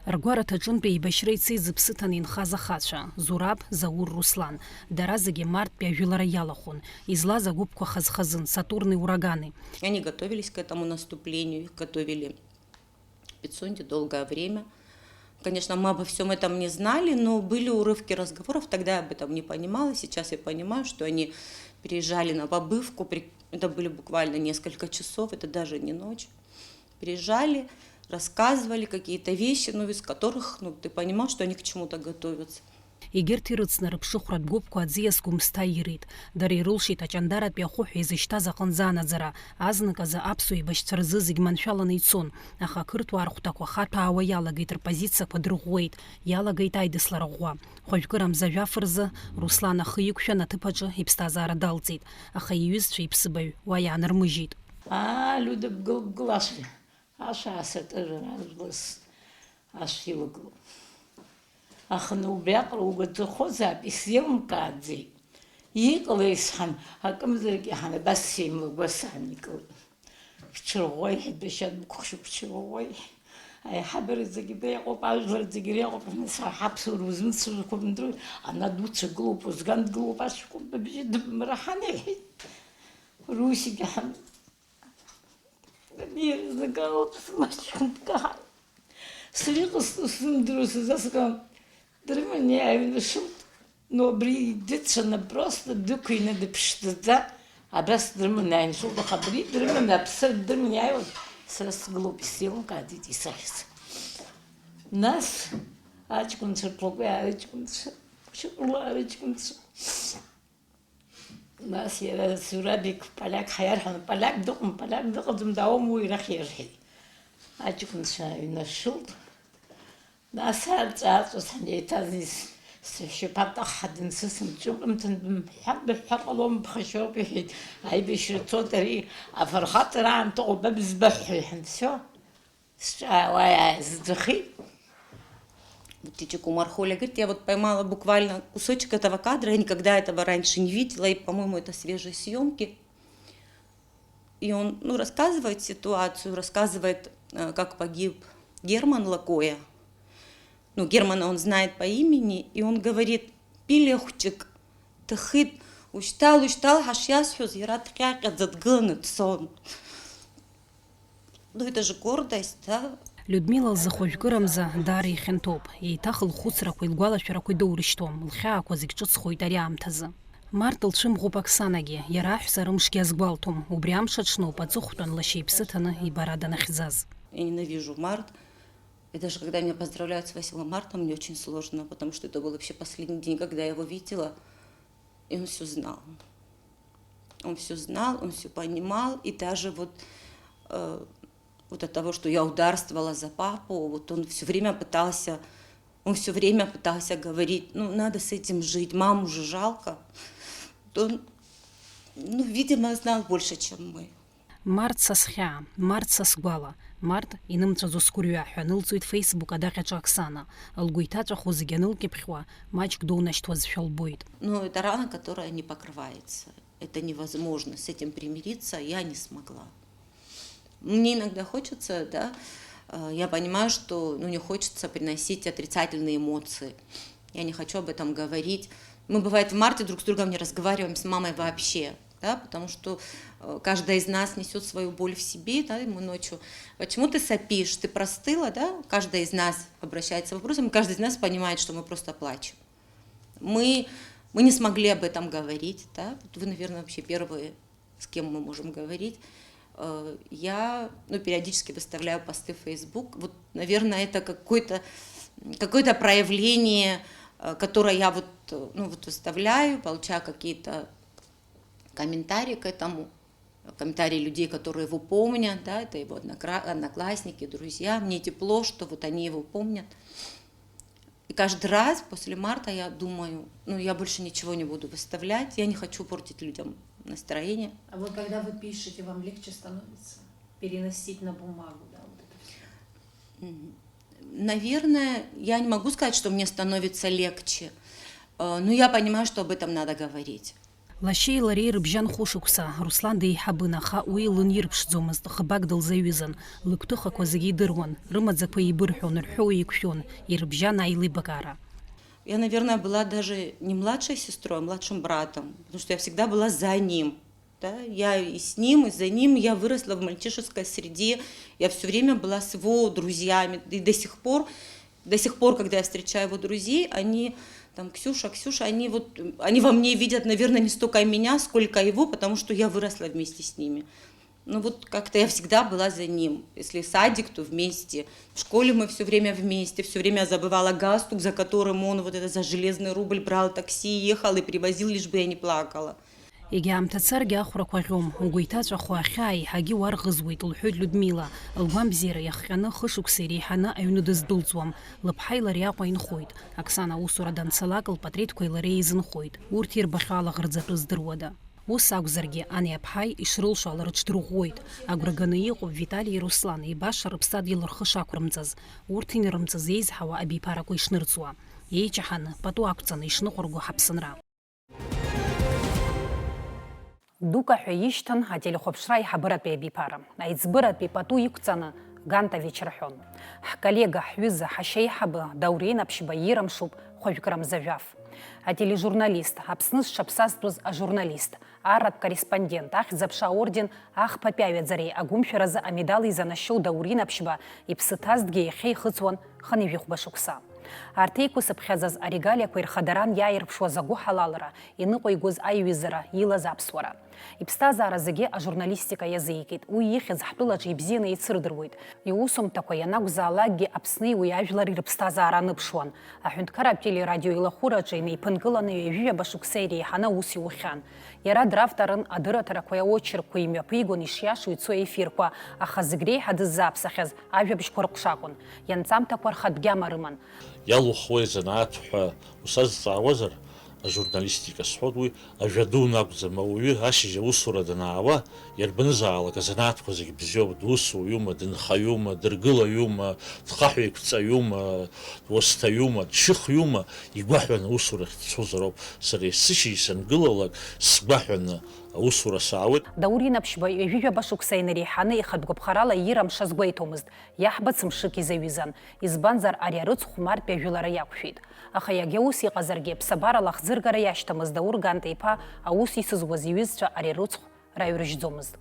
Ргәараҭаҿынтә еибашьра ицеит зыԥсы ҭаны инхаз ахацәа, Зураб, Заур, Руслан. Дара зегьы марттәи ажәылара иалахәын, излаз агәыԥқәа хаз-хазын, Сатурни Урагани. Они готовились к этому наступлению, их готовили в Пицунде долгое время. Конечно, мы обо всем этом не знали, но были урывки разговоров, тогда я об этом не понимала. Сейчас я понимаю, что они приезжали на побывку, при- это были буквально несколько часов, это даже не ночь. Приезжали, рассказывали какие-то вещи, ну, из которых, ну, ты понимал, что они к чему-то готовятся. Егьырҭ ирыцны рыԥшыхәратә гәыԥқәа аӡиас Гәымсҭа ирит. Дара ирылшеит аҷандаратәи ахәы ҳәа изышьҭаз аҟынӡа анаӡара. Азныказы аԥсуа еибашьцәа рзы зегь маншәаланы ицон, аха ақырҭуаа рхәҭақәа хаҭәаауа иалагеит, рпозициақәа дырӷәӷәеит, иалагеит аидыслара ӷәӷәа. Хәажәкырамза жәаф рзы Руслан ахы иқәшәан аҭыԥ аҿы иԥсҭазаара далҵит, аха иҩызцәа иԥсыбаҩ уа иаанырмыжьит. Аа, Лиуда, бгыл, бгыл, ашәа, ашәа аасыртыр, ара лас ашә илагылоуп. Аха убриаҟара угәаҵахозаап, исзеилымкааӡеит. Иҟалеи сҳәан, акымзарак иаҳан абас сеимлагәа сааникылеит. Бҽырӷәӷәа, иҳәеит, башьа дбыкәхшоуп, бҽырӷәӷәа, иҳәеит. Аиҳабыра зегьы иреиӷьуп, ажәлар зегьы иреиӷьуп, нас ҳаԥсуара узымцозар умдыруеи, ана дуцәа гылоуп, узган дгылоуп, ашәҟәы быбжьы дыбмырҳан, иҳәеит. Русик иҳәан. Ирызнакылоуп, сымаҷхьынтә каҳаит. Сара иҟасҵо сзымдыруа сызаскуам. Дрыманы иааҩнашылт, но абри дыцәаны просто дықәины дыԥшӡаӡа абас дрыманы иааҩнашылт, аха абри дрыманы аԥсыр дрыманы иааиуан, сара сгылоуп, исзеилымкааӡеит исыхьыз. Нас аҷкәынцәа рҭлакәи ааҷкәынцәа, Шьапыла аҷкәынцәа. Нас иара Зурабик поляк ҳәа иарҳәон, поляк дыҟам, поляк дыҟаӡам, дауам уи, рахь ирҳәеит. Аҷкәынцәа ҩнашылт. Нас арҵәааҵәа санеиҭаз, сышәшьапатаха дынсысын, ҿыбымҭын, бымҳәар, быҳәҳәар ҟалом, ԥхашьоуп, иҳәеит. Аибашьра цоит ари, афырхаҵара аамҭа ыҟоуп, ба бызбаҳәҳәа, иҳәан, всё. Сҿаауа иааизыӡахит. Вот Тичи Кумар Холя говорит, я вот поймала буквально кусочек этого кадра, я никогда этого раньше не видела, и, по-моему, это свежие съемки. И он, ну, рассказывает ситуацию, рассказывает, э, как погиб Герман Лакоя. Ну, Германа он знает по имени, и он говорит, Пиле хәҷык дҭахеит, ушьҭал, ушьҭал ҳашиасҳәоз, иара дҟьаҟьаӡа дгыланы дцон. Ну, это же гордость, да? Людмила лзы хәажәкырамза даара ихьанҭоуп. Еиҭах лхәыцрақәеи лгәалашәарақәеи доурышьҭуам, лхьаақәа зегь ҿыцхоит ари аамҭазы. Март лцәымӷуп Оксанагьы, иара аҳәса рымшгьы азгәалҭом, убри амш аҽноуп аҵыхәтәан лашьа иԥсы ҭаны ибара данахьӡаз. Я ненавижу март. И даже когда меня поздравляют с восьмым марта, мне очень сложно, потому что это был вообще последний день, когда я его видела, и он все знал. Он все знал, он все понимал, и даже вот, э, вот от того, что я ударствовала за папу, вот он все время пытался, он все время пытался говорить, ну, надо с этим жить, маму же жалко. Вот он, ну, видимо, знал больше, чем мы. Март са схьаа, март са сгәала, март инымҵәаӡо сгәырҩа ҳәа анылҵоит Facebook адаҟьаҿы Оксана. Лгәы иҭаҵәаху зегь анылкьыԥхьуа, маҷк доунашьҭуазшәа лбоит. Ну, это рана, которая не покрывается. Это невозможно. С этим примириться я не смогла. Мне иногда хочется, да, э, я понимаю, что, ну, не хочется приносить отрицательные эмоции. Я не хочу об этом говорить. Мы, бывает, в марте друг с другом не разговариваем с мамой вообще, да, потому что, э, каждая из нас несёт свою боль в себе, да, и мы ночью: «Почему ты сопишь? Ты простыла?» Да? Каждая из нас обращается с вопросом, и каждый из нас понимает, что мы просто плачем. Мы, мы не смогли об этом говорить, да. Вот вы, наверное, вообще первые, с кем мы можем говорить. Э, я, ну, периодически выставляю посты в Facebook. Вот, наверное, это какое-то, какое-то проявление, э, которое я вот, э, ну, вот выставляю, получаю какие-то комментарии к этому, комментарии людей, которые его помнят, да, это его однокра-, одноклассники, друзья. Мне тепло, что вот они его помнят. И каждый раз после марта я думаю: «Ну, я больше ничего не буду выставлять, я не хочу портить людям настроение». А вот когда вы пишете, вам легче становится переносить на бумагу, да, вот это всё? М, наверное, я не могу сказать, что мне становится легче, э, но я понимаю, что об этом надо говорить. Лашьеи лареи рыбжьан хәышықәса. Руслан деиҳабын, аха уи лынирԥшӡомызт, ӷбак дылзаҩызан. Лыгәҭыхақәа зегьы идыруан, рымаӡақәа еибырҳәон, рҳәоу еиқәшәон, ирыбжьан аилибакаара. Я, наверное, была даже не младшей сестрой, а младшим братом, потому что я всегда была за ним. Да? Я и с ним, и за ним. Я выросла в мальчишеской среде, я всё время была с его друзьями, и до сих пор, до сих пор, когда я встречаю его друзей, они там: «Ксюша, Ксюша», они вот, они во мне видят, наверное, не столько меня, сколько его, потому что я выросла вместе с ними. Ну вот как-то я всегда была за ним. Если садик, то вместе. В школе мы всё время вместе, всё время я забывала галстук, за которым он, вот это, за железный рубль брал такси, ехал и привозил, лишь бы я не плакала. Егьа аамҭа царгьы ахәрақәа ӷьом, угәы иҭаҵәаху ахьаа еиҳагьы уарӷызуеит, лҳәоит Людмила. Лгәамбзиара иахҟьаны, хышықәса иреиҳаны аҩны дыздәылҵуам. Лыԥҳаи лареи Аҟәа инхоит. Оксана аусура данцалак, лпатреҭқәеи лареи еизынхоит. Урҭ ирбахьоу алаӷырӡатәы здыруада? Ус акәзаргьы, ани аԥҳаи ишрылшо ала рыҽдырӷәӷәоит. Агәра ганы иҟоуп Виталии Руслани, баша рыԥсадгьыл рхы шақәрымҵаз, урҭ инарымҵыз еизҳауа абиԥарақәа ишнырҵуа. Еиҷаҳаны, пату ақәҵаны ишныҟәырго ҳаԥсынра. Дука ҳәа ишьҭан ателехәаԥшра аиҳабыратәи абиԥара. Аиҵбыратәи пату иқәҵаны Гантович рҳәон. Ҳколлега, ҳҩыза, ҳашьеиҳабы Даур Енаԥшьба ирымшуп хәажәкырамза жәаф. Атележурналист, Аԥсны зҽаԥсазтәыз ажурналист, арратә корреспондент, Ахьӡ-аԥша аорден ахԥатәи аҩаӡареи агәымшәаразы амедал изанашьоу Даур Енаԥшьба иԥсы ҭазҭгьы иахьа ихыҵуан хынҩажәи хәба шықәса. Арҭ еиқәсыԥхьаӡаз арегалиақәа ирхадаран иааирԥшуаз агәыҳалалра, иныҟәигоз аиҩызара, илаз аԥсуара. Иԥсҭазаара зегьы ажурналистика иазикит. Уи ихьӡ ҳтәылаҿы ибзианы еицырдыруеит. Иусумҭақәа ианакәзаалакгьы Аԥсни уи ажәлари рыԥсҭазаара аныԥшуан. Аҳәынҭқарратә телерадиоилахәыраҿы инеиԥынкыланы ҩажәижәаба шықәса иреиҳаны аус иухьан. Иара дравторын адырраҭарақәеи аочеркқәеи имҩаԥигон ишиашоу ицо аефирқәа, аха зегь реиҳа дыззааԥсахьаз ажәабжьқәа рыҟәша акәын. Ианҵамҭақәа рхатә гьама рыман. Иалухуеи азанааҭ ҳәа усазҵаауазар, ажурналистика сҳәоит, уи ажәа дуны акәӡам, ауаҩы ашьыжь аусура данаауа, иарбанызаалак азанааҭқәа зегь бзиоуп, дусуҩума, дынхаҩума, дыргылаҩума, дхаҳә еиқәҵаҩума, дуасҭаҩума, дшьыхҩума, игәаҳәаны аусурахь дцозароуп. Сара есышьыжь сангылалак, сгәаҳәаны аусура саауеит. Даур Инаԥшьба ҩажәижәаба шықәса инареиҳаны ихатә гәаԥхарала иира амш азгәеиҭомызт, иаҳбац мшык изаҩызан, избанзар ари арыцхә мартәи ажәылара иақәшәеит. Аха иагьа ус иҟазаргьы, ԥсабарала ахӡыргара иашьҭамыз Даур Ганта-иԥа аус исызуаз иҩызцәа ари арыцхә раҩрыжьӡомызт.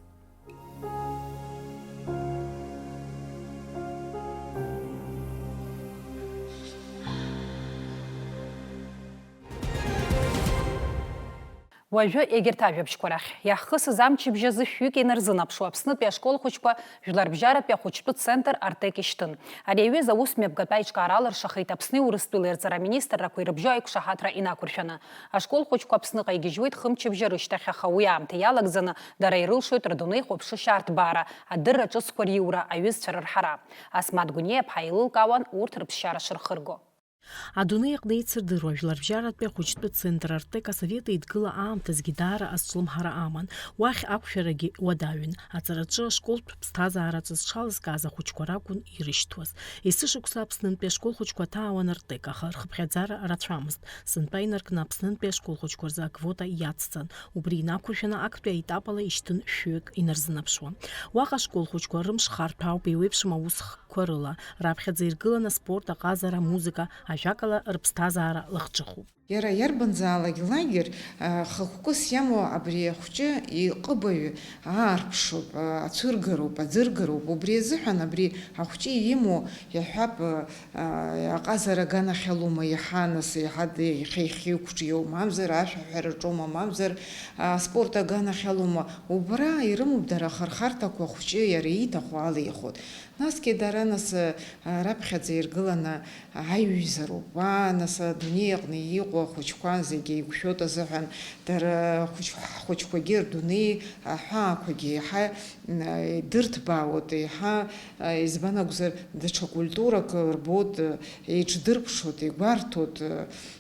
Уажәы егьырҭ ажәабжьқәа рахь. Иаҳхысыз амчыбжь азы шәҩык инарзынаԥшуа Аԥснытәи ашкол хәыҷқәа Жәларбжьаратәи ахәыҷтәы центр Артек ишьҭын. Ари аҩыза аус мҩаԥгатәы аиҿкаара алыршахеит Аԥсни Урыстәылеи рҵараминистррақәа ирыбжьоу аиқәшаҳаҭра инақәыршәаны. Ашкол хәыҷқәа Аԥсныҟа игьежьуеит хымчыбжьа рышьҭахь, аха уи аамҭа иалагӡаны дара ирылшоит рдунеи хәаԥшышьа арҭбаара, адырра ҿыцқәа риура, аҩызцәа рырҳара. Асмаҭ Гәыниаԥҳа еилылкаауан урҭ рыԥсшьара шырхырго. Адунеи аҟны еицырдыруа Жәларбжьаратәи ахәыҷтәы центр Артек асовет еидгыла аамҭазгьы даара азҿлымҳара аман. Уахь ақәшәарагьы уадаҩын. Аҵараҿы ашколтә ԥсҭазаара ҿыц шалызкааз ахәыҷқәа ракәын ирышьҭуаз. Есышықәса Аԥснынтәи ашкол хәыҷқәа ҭаауан Артек, аха рхыԥхьаӡара рацәамызт. Сынтәа инаркны Аԥснынтәи ашкол хәыҷқәа рзы аквота иацҵан. Убри инақәыршәаны актәи аетап ала ишьҭын шәҩык инарзынаԥшуа. Уаҟа ашкол хәыҷқәа рымш харҭәаауп еиуеиԥшым аус х-, қәа рыла, раԥхьаӡа иргылан аспорт, аҟазара, амузыка, ажәакала, рыԥсҭазаара лахҿыхуп. Иара иарбанзаалак лагер, а, хықәкыс иамоу абри ахәҷы иҟыбаҩ аарԥшуп, а, ацәыргароуп, аӡыргароуп. Убри азыҳәан абри ахәҷы имоу, иаҳҳәап, а, аҟазара аганахьалоума иаҳа, нас, иаҳа д-, иахьа ихьеиқәҿиоу, мамзар ашәаҳәараҿоума, мамзар, а, аспорт аганахьалоума, убра ирымоуп дара ахырхарҭақәа, ахәҷы иара ииҭаху ала ихәот. Насгьы дара, нас, а, раԥхьаӡа иргыланы аиҩызароуп. Уа, нас, адунеи аҟны иҟоу ахәыҷқәа зегьы еиқәшәоит азыҳәан, дара хәыҷ-, ҳхәыҷқәагьы рдунеи аҳәаақәагьы еиҳа, м, идырҭбаауеит, еиҳа, а, избан акәзар, даҽа культурак рбоит, еиҿдырԥшуеит, игәарҭоит,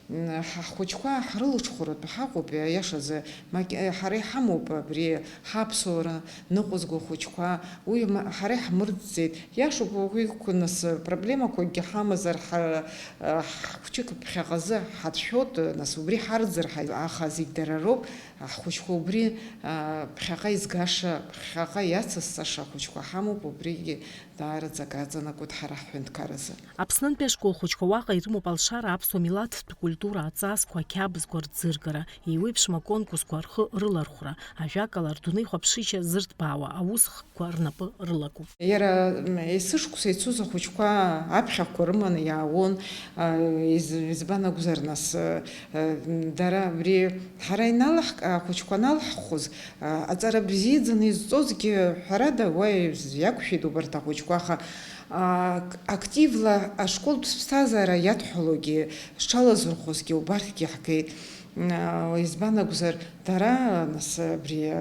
м, ҳа ҳхәыҷқәа ҳрылыҽхәаратәы ҳаҟоуп, иашазы, маки-, ҳара иҳамоуп абри ҳаԥсуара ныҟәызго ахәыҷқәа, уи ма-, ҳара иҳмырӡӡеит. Иашоуп, уи нас проблемақәакгьы ҳамазар, ҳа-, ҳхәҷык ԥхьаҟазы ҳацәшәоит, нас убри ҳарӡыр ҳа-, аха зегь дара роуп, ҳхәыҷқәа убри, а, ԥхьаҟа изгаша, ԥхьаҟа иацысҵаша ахәыҷқәа ҳамоуп, убригьы даараӡа акы аҵанакуеит ҳара ҳҳәынҭқаразы. Аԥснынтәи ашкол хәыҷқәа уаҟа ирымоуп алшара аԥсуа милаҭтә культура, аҵасқәа, ақьабзқәа рӡыргара, еиуеиԥшым аконкурсқәа рхы рылархәра, ажәакала, рдунеи хәаԥшышьа зырҭбаауа аус х-, қәа рнапы рылагоуп. Иара, м, есышықәса ицоз ахәыҷқәа аԥхьахәқәа рыманы иаауон, а, из-, избан акәзар, нас, а, а, дара абри ҳара иналаҳк-, ахәыҷқәа аналаҳхәоз, а, аҵара бзиаӡаны изҵозгьы, ҳәарада, уа из-, иақәшәеит убарҭ ахәыҷқәа, аха, а, ак-, активла ашколтә ԥсҭазаара иадҳәалогьы, зҽалазырхәозгьы убарҭгьы ҳгеит. Избан акәзар, дара, нас, абри,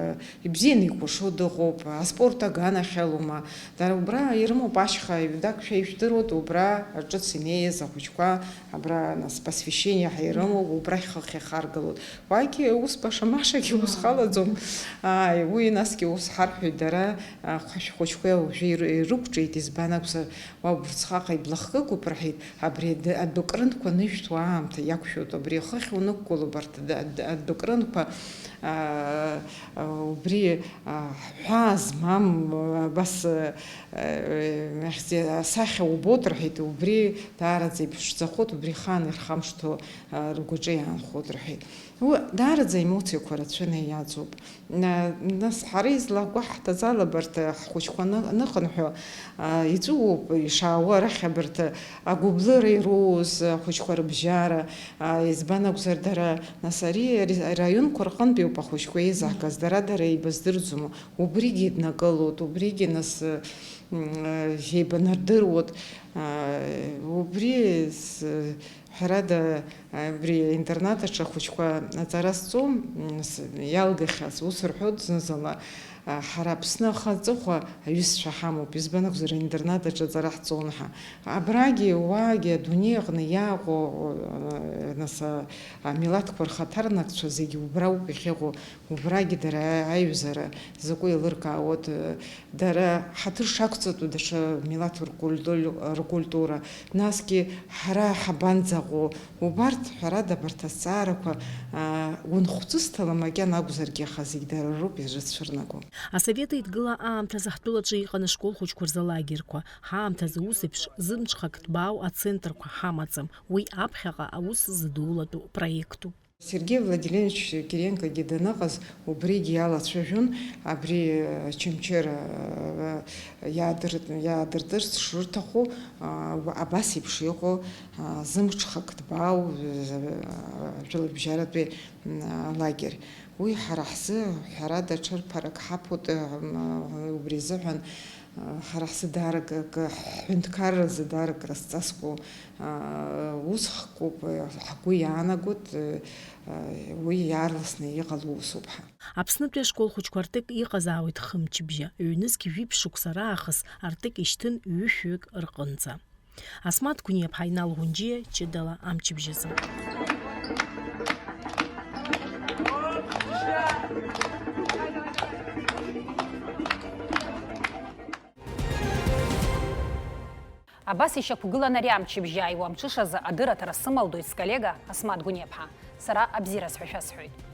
ибзианы икәашо дыҟоуп, аспорт аганахьалоума, дара убра ирымоуп ашьха, дак шәа ижәдыруеит, убра ҿыц инеиз ахәыҷқәа, абра, нас, посвящение ҳәа ирымоуп, убрахь хыхь иахаргалоит. Уагьы ус баша-машагьы ус халаӡом. Ааи, уи насгьы ус ҳарҳәоит, дара, а, хәашә-, хәыҷқәа уажәы иры-, ирықәҿиеит, избан акәзар, уа убырсҟак иблахкыгоуп рҳәеит, абри ад-, адәыкрынқәа анышәҭуа аамҭа иақәшәоит, абри ахыхь унықәгыло убарҭ ад-, ад-, адәыкрынқәа, аа, убри, аа, ҳәаа змам, абас, аа, ахьӡ-, асахьа убоит рҳәеит, убри даараӡа иԥшӡахоит, убри ахаан ирхамышҭуа, аа, ргәаҿы иаанхоит рҳәеит. Уи даараӡа аемоциақәа рацәаны иаҵоуп. Нас ҳара излаҳгәаҳҭаз ала, абарҭ ҳхәыҷқәа аны-, аныхынҳәы, а, иҵәыуоуп ишаауа арахь абарҭ агәыблыра ироуз ахәыҷқәа рыбжьара, а, избан акәзар дара, нас ари ари-, араионқәа рҟынтәи ауп ахәыҷқәа еизаҳгаз, дара-дара еибаздырӡом, убригьы еиднакылоит, убригьы нас, м, еибанардыруеит, а, убри с-, Ҳәарада, абри аинтернат аҿы ахәыҷқәа аҵара зҵом, м, с-, иалгахьаз, ус рҳәоит зны-зынла, а, ҳара Аԥсны ахы аҵыхәа аҩызцәа ҳамоуп, избан акәзар, аинтернат аҿы аҵара ҳҵон ҳәа. Абрагьы, уаагьы, адунеи аҟны иааҟоу, а, нас, а, амилаҭқәа рхаҭарнакцәа зегьы убра ауп иахьыҟоу, убрагьы дара аиҩызара закәу еилыркаауеит, дара ҳаҭыр шақәҵатәу даҽа милаҭ ркульту-, ркультура, насгьы ҳара ҳабанӡаҟоу, убарҭ, ҳәарада, абарҭ азҵаарақәа, аа, гәынхәҵысҭала макьана акәзаргьы, аха зегь дара роуп изрыцәырнаго. Асовет Еидгыла аамҭазы ҳтәылаҿы иҟан ашкол хәыҷқәа рзы алагерьқәа, ҳаамҭазы ус еиԥш зымҽхак ҭбаау ацентрқәа ҳамаӡам, уи аԥхьаҟа аус зыдулатәу проектуп. Сергеи Владимирович Кириенкогьы даныҟаз, убригьы иалацәажәон, абри Очамчыра, э, иаадыр-, иаадыртырц шырҭаху, а, абас еиԥш иҟоу, а, зымҽхак ҭбаау, э, жәларбжьаратәи, м, лагер. Уи ҳара ҳзы, ҳәарада, ҽырԥарак ҳаԥуеит, э, м, убри азыҳәан, Ҳара ҳзы даарак акы, ҳҳәынҭқарразы даарак разҵазкуа, аа, ус хкуп, ҳгәы иаанагоит, уи иаарласны иҟало усуп ҳәа. Аԥснытәи ашкол хәыҷқәа ртык иҟазаауеит хымчыбжьа, ҩнызқь жәиԥшь шықәса раахыс артык ишьҭын ҩышәҩык рҟынӡа. Асмаҭ Гәниаԥҳа, Инал Ӷәынџьиа, ҷыдала амчыбжьазы. Абас ишьақәгылан ари амчыбжь иааиуа амҽышазы адырраҭара сымалдоит сколлега Асмаҭ Гәниаԥҳа. Сара абзиараз ҳәа шәасҳәоит.